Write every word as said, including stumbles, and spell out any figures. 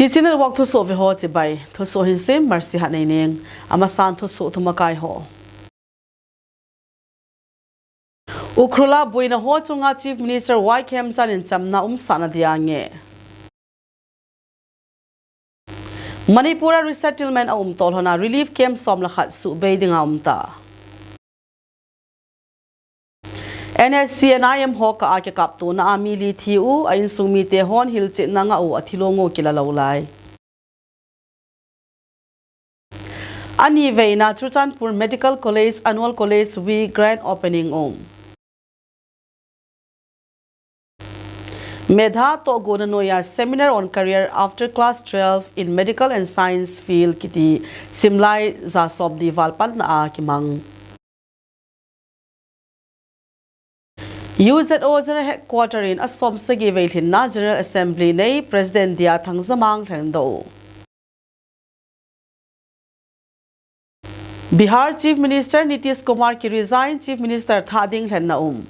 Channel Walk thusoh veho chibai. Thusoh hinsim Mercy Hatneining. Amasan thusoh thumakai ho. Ukhrul a boina ho chunga Chief Minister Y Khemchand in chamna umsahna dia nge. Manipur a resettlement a umtolhona relief camp som le khat suhbei dinga umta. N S C N I M ho kah a kikaptona a mi li thi u, a insung mite hon hilchetna ngah u, athilong u kila lou lai. Aniveina Churachandpur Medical College Annual College Week Grand Opening um. Medha tohgona noiya Seminar on Career After Class twelve in Medical and Science Field kiti simlai ja som ni valpanna a kimang. U Z O General Headquarter in a som sagi veilhinna General Assembly nei President dia Thangzamang lhengdoh. Bihar Chief Minister Nitish Kumar ki resign Chief Minister thah ding lhenna um.